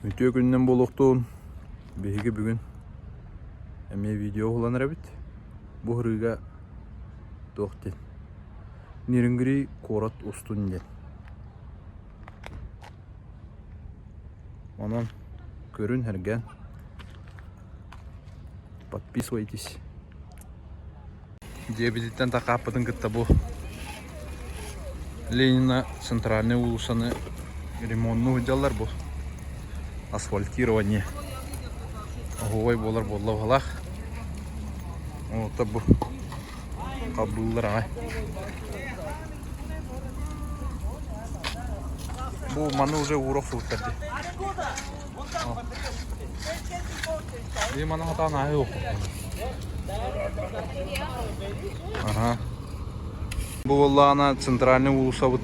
Үтүө күнүнэн буолуохтун! Биһиги бүгүн эмиэ видео уһулан эрэбит. Бу ырыыга туох диэн Нерюнгри куорат устун диэн. Онон көрүн-сэргээн подписывайтесь. Дьиэбититтэн такааппытын кытта бу Ленина центральнай уулуссаны ремоннуу сылдьаллар бу асфальтирование оһуобай буолар буолла быһалаах Ота бу халбыыллар аҕай Бу маны уже уура охсубуттар дии. И маны хатаан ааһыы охсубуттар. Аха. Бу буоллаҕына центральный уулуссабыт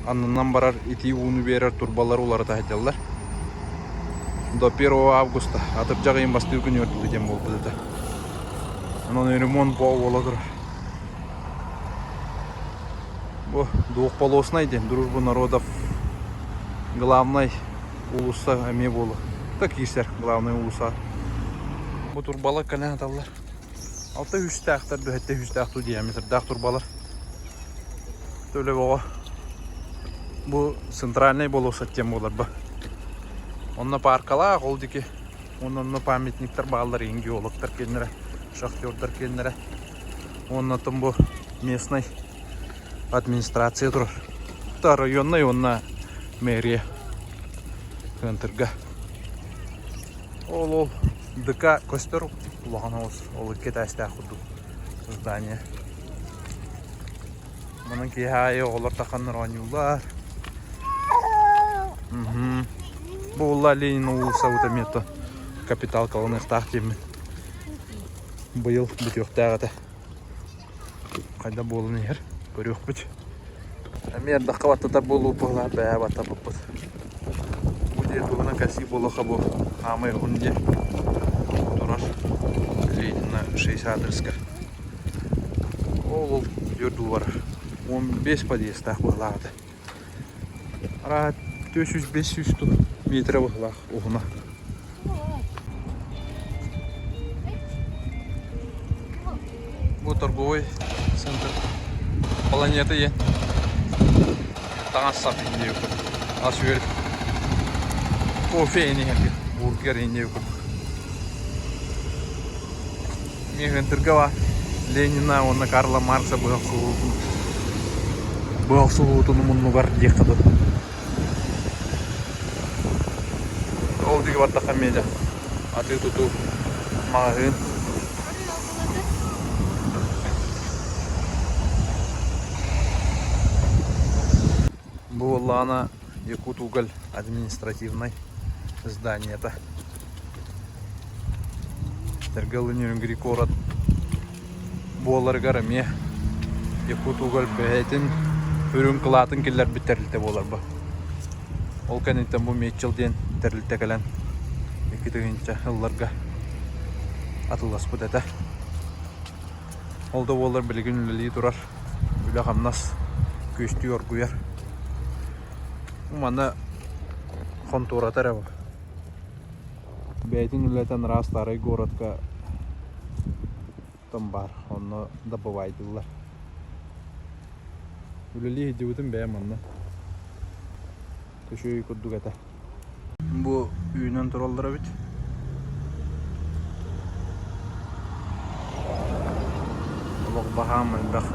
аннынан барар итии ууну биэрэр турбалары уларыта сылдьаллар. До 1 августа атырдьах ыйын бастыыр күнүгэр дылы диэн буолбут этэ. Онон ремонт буола турар. Бу двухполосный диэн Дружба народов главнай уулусса эмиэ буолуо. Да киирсэр главнай уулусса. Бу турбалар кэлэн аталлар. Алта үстээхтэр, бөһөттө үстээх туу диаметрдаах турбалар. Төлө боҕо. Бу центральный болуоссат диэн буолар ба. Онно паркалаах ол диэки уонна онно памятниктар бааллар иин геологтар киэннэрэ, шахтердар киэннэрэ. Уонна оттон бу местнай администрация турар. Это районный уонна мэрия Кыантырга. Ол ол ДК көстөр улахан оҕус ол икки этээстээх курдук здание. Манан киэһэ аайы оҕолор таханнар оонньууллар. Бу улла Ленин уулуссабыт эмиэ то капиталкаланыахтаах диэммин. Быйыл бүтүөхтээх этэ. Хайда буолан иһэр, көрүөхпүт. Эмиэ ардахха баттатар буолуо быһалаах бэйэ баттаппыппыт. Бу дьиэ туһунан кэпсиир буоллахха бу хаамай уһун дьиэ турар Ленина 6 аадырыска. Ол ол түөрт уу барар. 15 подъездаах быһалаах этэ. Арааһа 400-500 ту метрэ быһалаах уһуна. Бу торговый центр Планета диэн таҥас-сап иһин курдук ас-үөл кофе иһин иһэргэ бургер иһин курдук Миэхэнтиргэ баар Ленина уонна Карла Маркса быһа охсуһуутун быһа охсуһуутун муннугар диэххэ дылы. Ол диэки бардахха эмиэ дьэ атыы-тутуу маҕаһыын. Бу буоллаҕына Якутуголь административнай зданиета. Эргэ Нерюнгри куорат буоларыгар эмиэ Якутуголь бэйэтин үрүҥ кылаатын киллэрбит тэрилтэ буолар бу. Ол кэнниттэн бу Митчелл диэн тэрилтэ кэлэн 2000 ылларга атыыласпыт этэ. Ол да буоллар билигин үлэлии турар үлэ-хамнас күөстүү оргуйар. Манна хонтуората эрэ бу. Бэйэтин үлэтин ыраас старай городка тон баар, онно добывайдыыллар. Үлэлии сылдьыбытым бэйэм манна. Үчүгэй курдук этэ. Бу үүнэн тураллар эбит. Олох баһаам элбэх.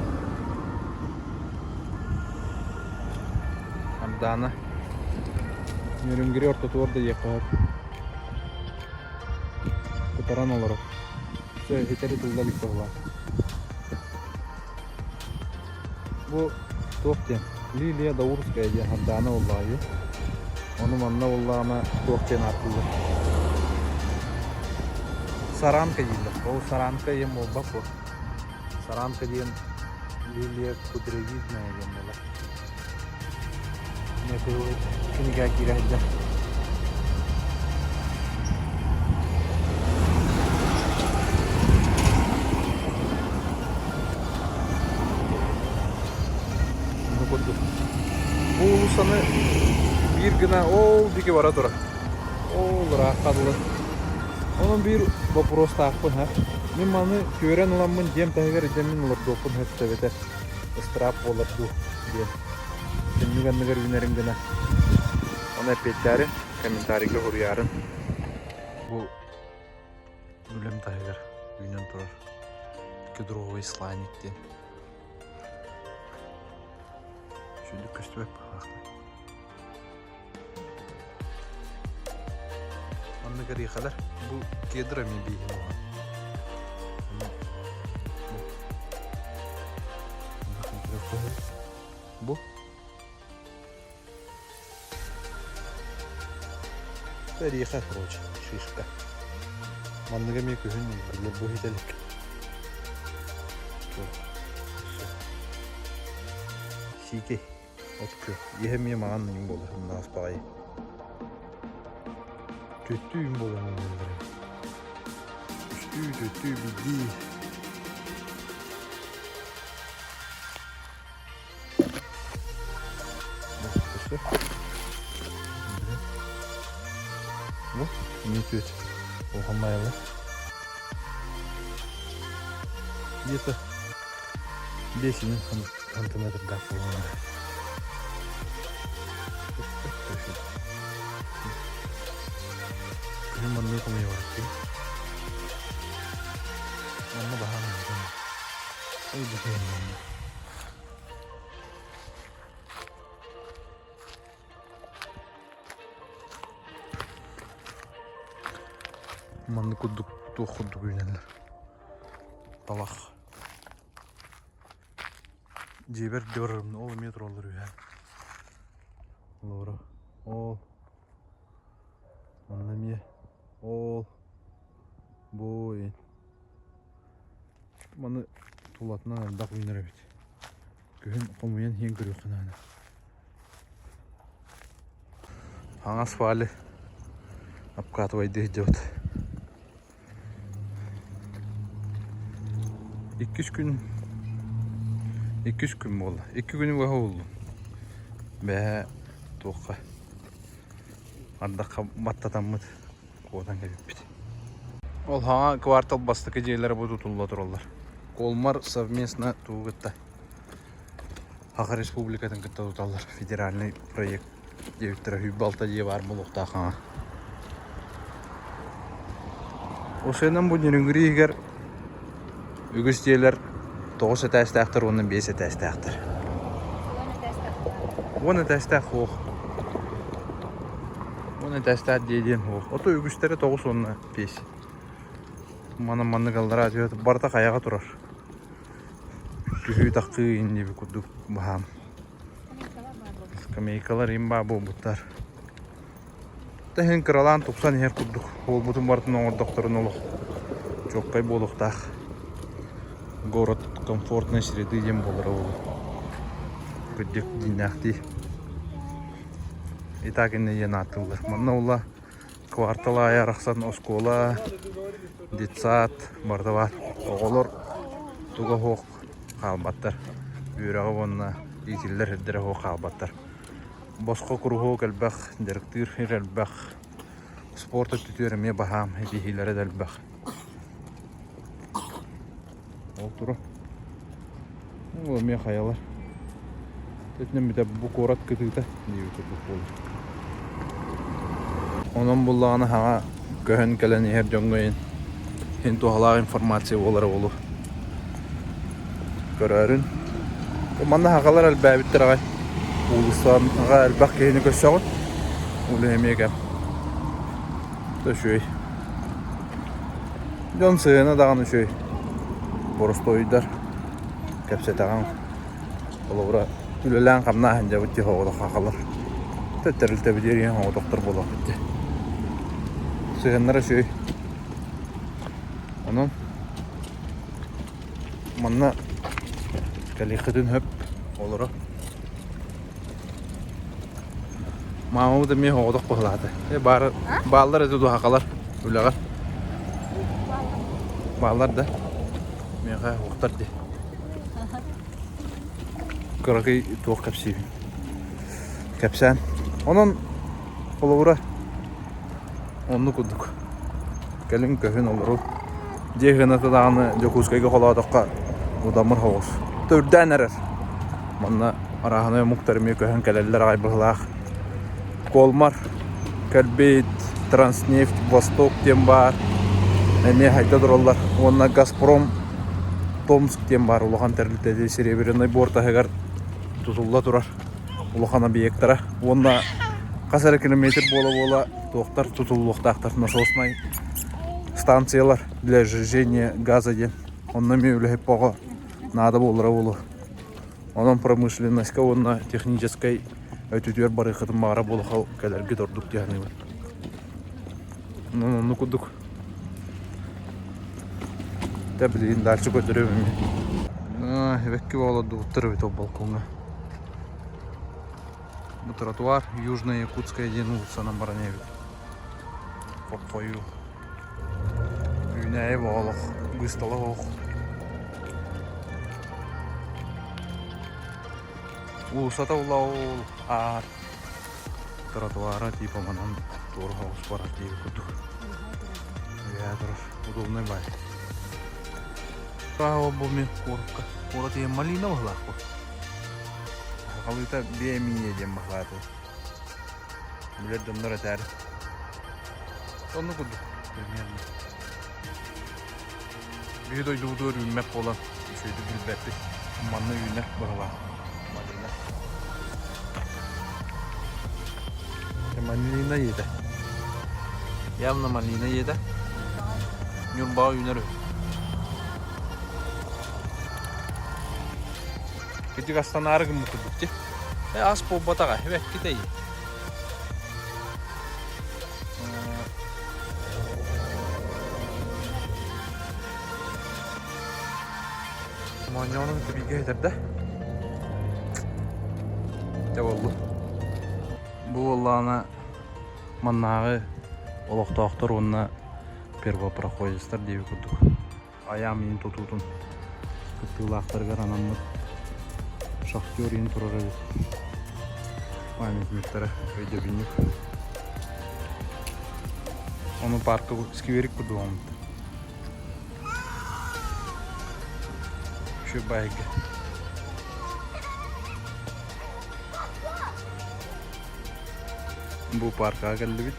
Ардаана. Нерюнгри ортотугар да диэххэ сөп. Кутаран олорор. Все, ситэри тылла илик быһыылаах. Бу туох диэн Лилия Даурская диэн Сардаана буоллаҕа дии. Ону манна буоллаҕына туох диэн ааттыыллар? Саранка дииллэр. Ол саранка диэн буолбат буо. Саранка диэн Лилия Кудрявидная диэн буолар. Кинигэ киирэ сылдьар. Бу курдук. Бу уулуссаны биир гына ол диэки бара турар. Ол ыраахха дылы. Онон биир боппуруостаахпын һа. Мин маны түөрэн ыламмын дьиэм таһыгар илдьэммин олордуохпун сөп эбэтэр ыстыраап буолар дуу диэн. Түннүк анныгар үүнэрин гына. Ону эппиэттээрин, комментарийга суруйаарын. Бу үлэм таһыгар үүнэн турар кедровый слайник диэн. Үчүгэйдик көстүбэт быһыылаах. Маннык орехалар бу кедр эмиэ бииһин уһа. Бу Ореха, короче, шишка. Маннык эмиэ күһүн биллэр бу иһитэлик. Сиикэй. От күөх. Иһэ эмиэ маҥан ыйым буолар, мунаас баҕайы. Түөттүү ыйым буолар мунньуллар. Үстүү, түөттүү, биирдии. Бу, эмиэ түөт. Улахан майалар. Где-то 10 сантиметрдаах буолаллар. Күнүм маннык хомуйа барыттым. Манна баһаам Ой, бэһиэн Маннык курдук туох курдук үүнэллэр. Талах. Дьиэбэр дьорорум ол эмиэ тураллар үһэ. Олоро. Ол. Манна эмиэ. Ол. Бу Маны тулатынан элбэх үүнэр эбит. Күһүн хомуйан иһэн көрүөххэ наада. Хаҥас фали обкатывайдыы сылдьабыт. Иккис күн иккис күн буолла. Икки күнү быһа уһуллум. Бэһэ туохха ардахха баттатаммыт куотан кэбиппит. Ол хаҥа квартал бастакы дьиэлэрэ бу тутулла тураллар. Колмар совместно тугу кытта Саха Республикатын кытта туталлар федеральный проект диэбиттэрэ 26 дьиэ баар буолуохтаах хаҥа. Осенан бу Нерюнгри иһигэр үгүс дьиэлэр тоҕус этээстээхтэр уонна биэс этээстээхтэр. Уон этээстээх суох. Уон этээстээх дьиэ диэн суох. Ото үгүстэрэ тоҕус уонна биэс. Манан маннык аллараа түһэ барыта хайаҕа турар. Түһүү-тахсыы инниби курдук баһаам. Скамейкалар им баа буолбуттар. Тэһин кыралаан тупсан иһэр курдук буолбутун барытын оҥордохторун олох чуоккай буолуохтаах. Город комфортной среды диэн буолара буолуо. Кырдьык дьиҥнээхтии. И так иннэ диэн ааттыыллар. Манна ула квартал аайы арахсан оскуола, детсад барыта баар. Оҕолор туга суох хаалбаттар. Үөрэҕи уонна иитиллэр сирдэрэ суох хаалбаттар. Босхо куруһуок элбэх, дьарыктыыр сир элбэх, спорт өттүтүгэр эмиэ баһаам, этиһиилэрэ да элбэх. Ол тура. Ол эмиэ хайалар. Итинэн бүтэ бу куорат кытыыта диэбит курдук буолар. Онон буллаҕына хаҥа көһөн кэлэн иһэр дьоҥҥо иһин туһалаах информация буолара буолуо. Көрөөрүн. Манна сахалар элбээбиттэр аҕай. Уулуссаҕа элбэх киһини көрсөҕүн. Ол эмиэ кэм. Үчүгэй. Дьон сыһыана даҕаны үчүгэй. Боростуойдар кэпсэтэҕиҥ. Холобура, үлэлээн-хамнаан сылдьабыт дии оҕолор хахалар. Тэрилтэбитигэр иһэн оҕотохтор буолуохпут дии. Сыһыаннара үчүгэй. Онон манна кэлиэххитин сөп олоро. Маамабыт эмиэ оҕотох быһылаата. Э, баар, бааллар этэ дуо хахалар үлэҕэ? Бааллар да. Миэхэ уохтар дии. Кыракый туох кэпсиибин. Кэпсээн. Онон холобура. Оннук курдук. Кэлин көһүн олору. Дьиэ сыаната даҕаны Дьокуускайга холоотоххо удамыр соҕус. Төрдээн эрэр. Манна арааһынай омуктар эмиэ көһөн кэлэллэр аҕай быһыылаах. Колмар кэлбит, Транснефть, Восток диэн баар. Эмиэ хайда тураллар. Уонна Газпром Томск диэн баар улахан тэрилтэ Серебряный Бор таһыгар тутулла турар улахан объектара. Уонна хас эрэ километр буола-буола туохтар тутуллуохтаахтар насоснай станциялар для сжижения газа диэн. Онно эмиэ үлэһит бөҕө наада буолара буолуо. Онон промышленноска уонна техническэй өтүтүгэр барыаххытын баҕара буолуха кэлэргит ордук дии саныыбын. Онон оннук курдук. Дьэ билигин дальше көрдөрүөм эмиэ. Эбэкки олордубуттар эбит ол балкоҥҥа. Бу тротуар Южная Якутская диэн уулуссанан баран эбит. Хоппойуу. Үүнээйи олох, быыстала оһох. Уулуссата буолла ол аар тротуара типа манан туора соҕус барар диэби курдук. Үөһээ турар. Удобный бай. Бу бу мин куоракка. Куорат ийэ малина быһылаах бу. Сахалыыта биэ эмиийэ диэн быһылааты. Билэр дьоннор этээр. Оннук курдук примерно. Биһи дойдубутугар үүммэт буолан үчүгэйдик билбэппит. Манна үүнэр быһылаах. Малина. Малина ийэтэ. Явно малина ийэтэ. Ньурбаҕа үүнэр үһү. Кырдьык астанаары гыммыт курдук дии. Э, ас буолбатаҕа, эбэккитэй. Моонньоҕунан кэбииргэ этэрдэ. Дьэ буоллун. Бу буоллаҕына маннааҕы олохтоохтор уонна первопроходецтар диэбит курдук айаам иһин тутуутун кыттыылаахтарыгар анаммыт шахтер иһин турар эбит памятниктара өйдөбүнньүк ону парка скверик курдук оҥорбуттар үчүгэй баайга бу паркаҕа кэллибит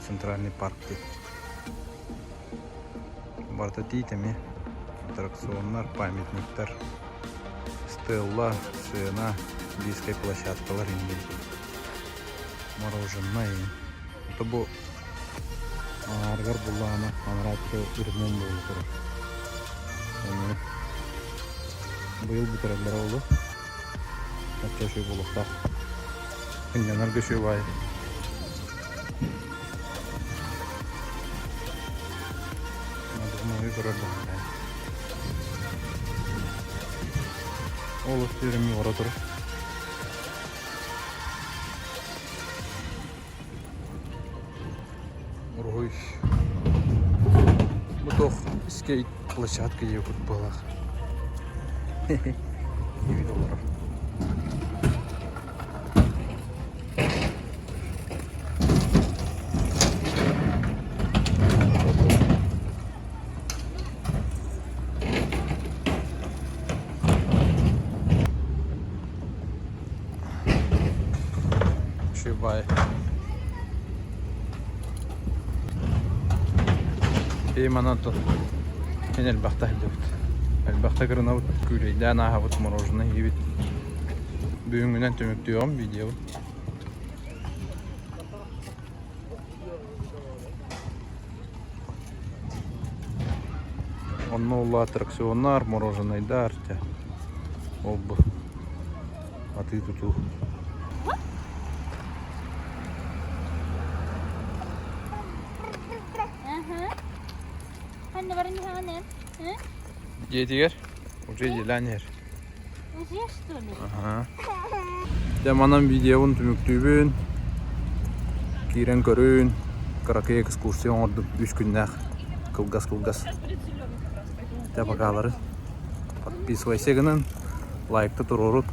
центральный парк диэн Барыта тиит эмиэ. Аттракционнар, памятниктар, стелла, сцена, детскай площадкалар иннин. Мороженое. Это бу аарыгар буллаҕына анараа ремонт буола турар. Эмиэ быйыл бүтэрэллэрэ буолуо. Оччо үчүгэй буолуохтаах. Сынньанарга үчүгэй баайы. Надувной көрөр баҕайы. Ол өттүгэр эмиэ бара турар. Уруһуй. Бу туох скейт площадка диэбит быһыылаах. Диэбит олорор. Үчүгэй. Ии манан тут эн элбэхтэ сылдьабыт. Элбэхтэ кырынабыт, күүлэйдээн ааһабыт, мороженое иһибит. Бүгүҥҥүнэн түмүктүөҕүм видеобун. Онно ол аттракционнар, мороженайдар, чэ, ол бу атыы-тутуу. Ханна баран иһэҕин эн? Дьиэтигэр уже дьиэлээн иһэр. Уже что ли? Аха. Дьэ манан видеобун түмүктүүбүн. Киирэн көрүн. Кыракый экскурсия оҥордум. Үс күннээх. Кылгас-кылгас. Дьэ покалары. Подписывайся гынан. Лайкта туруорут.